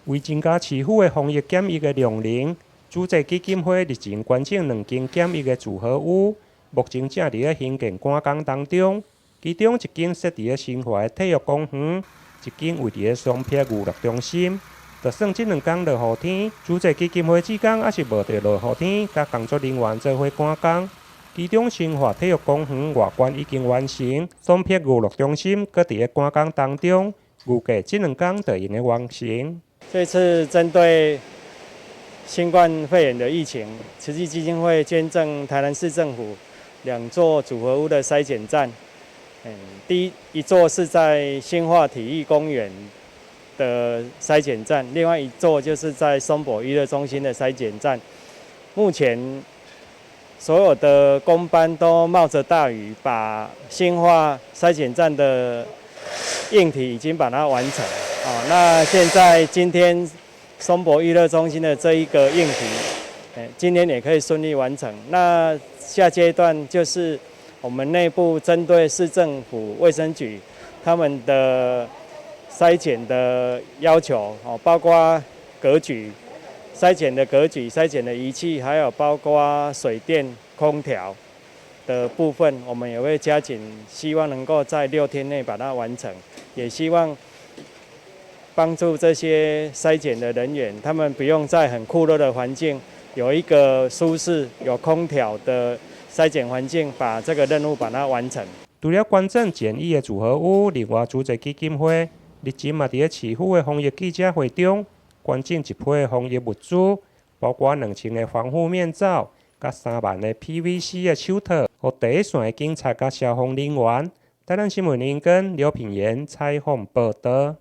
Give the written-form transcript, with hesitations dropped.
為增加市府的防疫檢疫的量能，慈濟基金會日前捐贈兩間檢疫的組合屋，目前正佇咧興建趕工當中。其中一間設佇咧新華的體育公園，一間位佇咧松柏娛樂中心。就算這兩工落雨天，慈濟基金會志工猶是冒著落雨天，佮工作人員做伙趕工。其中新華體育公園外觀已經完成，松柏娛樂中心閣佇咧趕工當中，預計這兩工就會用得完成。這次針對新冠肺炎的疫情，慈濟基金會捐贈台南市政府兩座組合屋的篩檢站。第一座是在新化體育公園的篩檢站，另外一座就是在松柏娛樂中心的篩檢站。目前所有的工班都冒着大雨，把新化篩檢站的硬體已經把它完成。哦，那現在今天松柏娛樂中心的這一個硬體，今天也可以順利完成。那下階段就是我們內部針對市政府衛生局他們的篩檢的要求，哦，包括格局、篩檢的格局、篩檢的儀器，還有包括水電、空調的部分，我們也會加緊，希望能夠在6天內把它完成，也希望幫助這些篩檢的人員，他們不用在很酷熱的環境，有一個舒適、有空調的篩檢環境，把這個任務把它完成。除了捐贈簡易的組合屋，另外慈濟基金會日前嘛佇咧市府的防疫記者會中，捐贈一批防疫物資，包括2000個防護面罩、佮3萬個 PVC 的手套，予第一線的警察佮消防人員。台南新聞林根劉品言採訪報導。